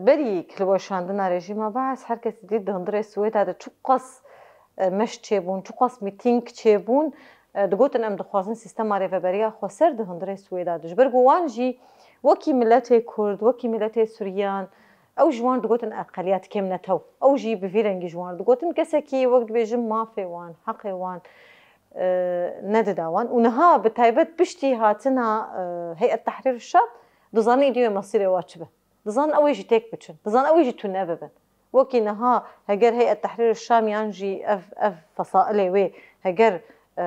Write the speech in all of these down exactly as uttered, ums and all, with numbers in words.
Berî li weşandina rejîma Baas her kes dî di hundirê Swêda de çiqas e, meş çêbûn, çiqas mîtîng çêbûn, e, digotin, em dixwazin sîstema rêveberiya xweser di hundirê Swêda de. Ji ber ku wan jî wekî miletê Kurd, wekî miletê Suryan, ew ji wan digotin eqeliyet, kêm netew. Ew jî bi vî rengî ji wan digotin. Kesekî wek dibêjin mafê wan, heqê wan, e, nedida wan. Û niha bi taybet piştî hatina, e, Heyet Tehrîr Şam, dizanin îdî wê mesîrê wa çi be. Dizanin ew ê jî têk biçin. Dizanin ew ê jî tune bibin. Wekî niha heger Heyet Tehrîr Şam yan jî ev, ev fesailê wê heger, e, e,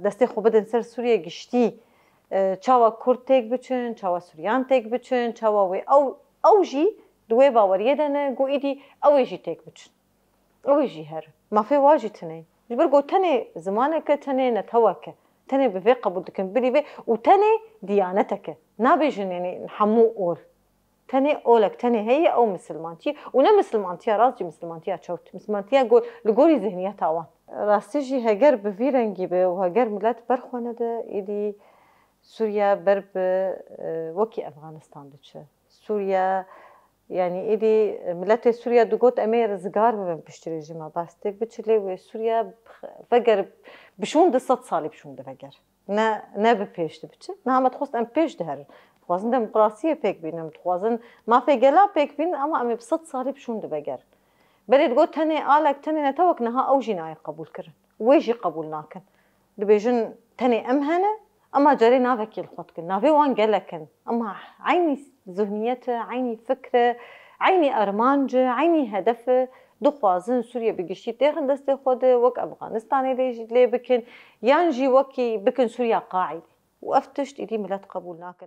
destê xwe bidin ser Sûriye giştî, e, çawa Kurd têk biçin, çawa Suryan têk biçin, çawa wê ew, ew jî di wê baweriyê de ne, ku îdî ew ê jî têk biçin. Ew ê jî herin. Mafê wa jî tune ye. Ji ber ku tenê zimanek e, tenê netewek e. Tenê bi vê qebûl dikin, bilî vê û tenê diyanetek e. Nabêjin, yanî hemû ol. Tenê olek, tenê heye, ew misilmantî ye. Û ne misilmantiya rast jî, misilmantiya çewt. Misilmantiya go-, li gorî zihniyeta wan. Rastî jî heger bi vî rengî be û heger milet ber xwe nede, îdî Sûriye ber bi, e, wekî Efxanistan diçe. Sûriye, yanî êdî miletê Sûriye digot, em ê rizgar bibin piştî rejîma Baas têk biçe, lê wê Sûriye veger bişûn di sed salî bişûn di veger. Ne, ne bi pêş dibiçe. Niha me dixwest em pêş diherin. Dixwazin demokrasiyê pêk bînin, em dixwazin mafê gela pêk bînin, ama em ê bi sed salî bişûn di vegerin. Berê digot tenê alek, tenê netewek, niha ew jî nayê qebûl kirin. Wê jî qebûl nakin. Dibêjin tenê em hene, ema carê navekî li xwe dikin. Navê wan gelek in. Ema eynî zihniyet e, eynî fikr e, eynî armanc e, eynî hedef e. Dixwazin Sûriye bi giştî têxin destê xwe de, wek Efxanistanê lê jî lê bikin, yan jî wekî bikin Sûriya Qaîdê. Û ev tişt êdî milet qebûl nakin.